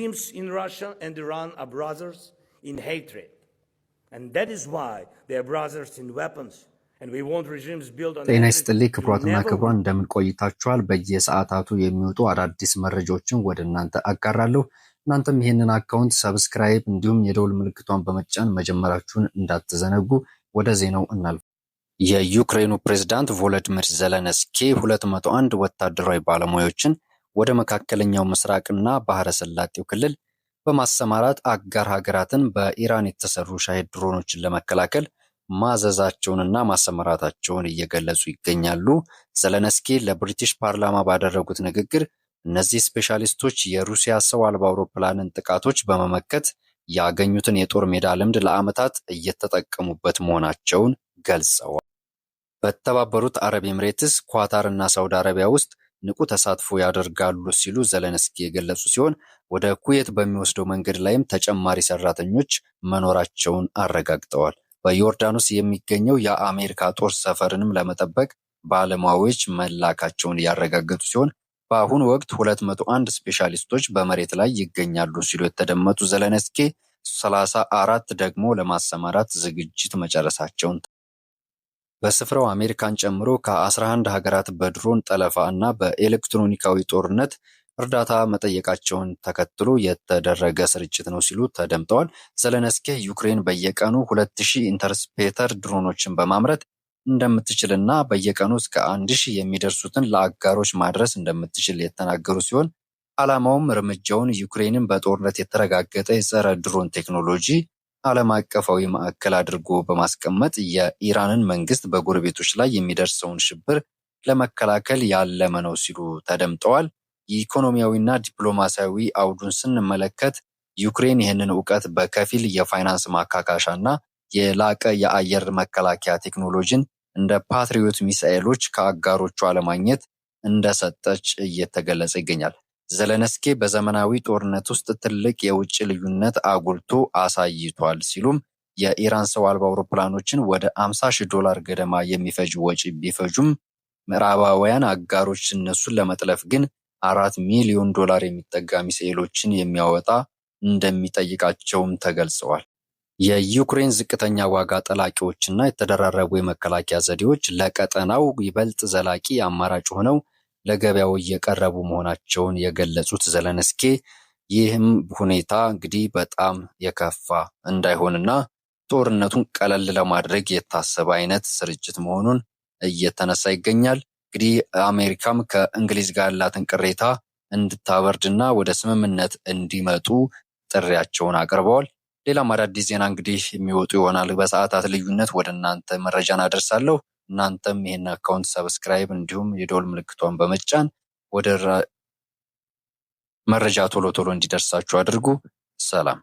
Regimes in Russia and Iran are brothers in hatred. And that is why they are brothers in weapons. And we want regimes built on ጤና hatred ይስጥልኝ to ክቡራትና never ክቡራን፣ እንደምን ቆይታችኋል? በየሰዓታቱ የሚወጡ አዳዲስ መረጃዎችን ወደ እናንተ አጋራለሁ። እናንተም ይህንን account subscribe እንዲሁም የደወል ምልክቷን በመጫን መጀመራችሁን እንዳትዘነጉ። ወደ ዜናው እናልፍ። የዩክሬኑ ፕሬዝዳንት ቮሎዲሚር ዘለንስኪ 201 ወታደራዊ ባለሙያዎችን ወደ መካከለኛው ምስራቅና ባህረ ሰላጤው ክልል በማሰማራት አጋር ሀገራትን በኢራን የተሰሩ ሻሄድ ድሮኖችን ለመከላከል ማዘዛቸውንና ማሰማራታቸውን እየገለጹ ይገኛሉ። ዘለንስኪ ለብሪቲሽ ፓርላማ ባደረጉት ንግግር እነዚህ ስፔሻሊስቶች የሩሲያ ሰው አልባ አውሮፕላንን ጥቃቶች በመመከት ያገኙትን የጦር ሜዳ ልምድ ለዓመታት እየተጠቀሙበት መሆናቸውን ገልጸዋል። በተባበሩት አረብ ኤምሬትስ፣ ኳታር እና ሳውዲ አረቢያ ውስጥ ንቁ ተሳትፎ ያደርጋሉ ሲሉ ዘለንስኪ የገለጹ ሲሆን፣ ወደ ኩዌት በሚወስደው መንገድ ላይም ተጨማሪ ሰራተኞች መኖራቸውን አረጋግጠዋል። በዮርዳኖስ የሚገኘው የአሜሪካ ጦር ሰፈርንም ለመጠበቅ ባለሙያዎች መላካቸውን ያረጋገጡ ሲሆን፣ በአሁኑ ወቅት 201 ስፔሻሊስቶች በመሬት ላይ ይገኛሉ ሲሉ የተደመጡ ዘለንስኪ 34 ደግሞ ለማሰማራት ዝግጅት መጨረሳቸውን፣ በስፍራው አሜሪካን ጨምሮ ከ11 ሀገራት በድሮን ጠለፋ እና በኤሌክትሮኒካዊ ጦርነት እርዳታ መጠየቃቸውን ተከትሎ የተደረገ ስርጭት ነው ሲሉ ተደምጠዋል። ዘለንስኪ ዩክሬን በየቀኑ 2000 interceptor ድሮኖችን በማምረት እንደምትችል እና በየቀኑ እስከ 1000 የሚደርሱትን ለአጋሮች ማድረስ እንደምትችል የተናገሩ ሲሆን፣ ዓላማውም እርምጃውን ዩክሬንን በጦርነት የተረጋገጠ የጸረ ድሮን ቴክኖሎጂ ዓለም አቀፋዊ ማዕከል አድርጎ በማስቀመጥ የኢራንን መንግስት በጎረቤቶች ላይ የሚደርሰውን ሽብር ለመከላከል ያለመ ነው ሲሉ ተደምጠዋል። የኢኮኖሚያዊና ዲፕሎማሲያዊ አውዱን ስንመለከት ዩክሬን ይህንን እውቀት በከፊል የፋይናንስ ማካካሻ እና የላቀ የአየር መከላከያ ቴክኖሎጂን እንደ ፓትሪዮት ሚሳኤሎች ከአጋሮቿ ለማግኘት እንደሰጠች እየተገለጸ ይገኛል። ዘለንስኪ በዘመናዊ ጦርነት ውስጥ ትልቅ የውጭ ልዩነት አጉልቶ አሳይቷል ሲሉም፣ የኢራን ሰው አልባ አውሮፕላኖችን ወደ 50 ሺህ ዶላር ገደማ የሚፈጅ ወጪ ቢፈጁም ምዕራባውያን አጋሮች እነሱን ለመጥለፍ ግን 4 ሚሊዮን ዶላር የሚጠጋ ሚሳኤሎችን የሚያወጣ እንደሚጠይቃቸውም ተገልጸዋል። የዩክሬን ዝቅተኛ ዋጋ ጠላቂዎችና የተደራረቡ የመከላከያ ዘዴዎች ለቀጠናው ይበልጥ ዘላቂ አማራጭ ሆነው ለገበያው እየቀረቡ መሆናቸውን የገለጹት ዘለንስኪ፣ ይህም ሁኔታ እንግዲህ በጣም የከፋ እንዳይሆንና ጦርነቱን ቀለል ለማድረግ የታሰበ አይነት ስርጭት መሆኑን እየተነሳ ይገኛል። እንግዲህ አሜሪካም ከእንግሊዝ ጋር ያላትን ቅሬታ እንድታበርድና ወደ ስምምነት እንዲመጡ ጥሪያቸውን አቅርበዋል። ሌላም አዳዲስ ዜና እንግዲህ የሚወጡ ይሆናል። በሰዓታት ልዩነት ወደ እናንተ መረጃን አደርሳለሁ። እናንተም ይህን account subscribe እንዲሁም የደወል ምልክቷን በመጫን ወደ መረጃ ቶሎ ቶሎ እንዲደርሳችሁ አድርጉ። ሰላም።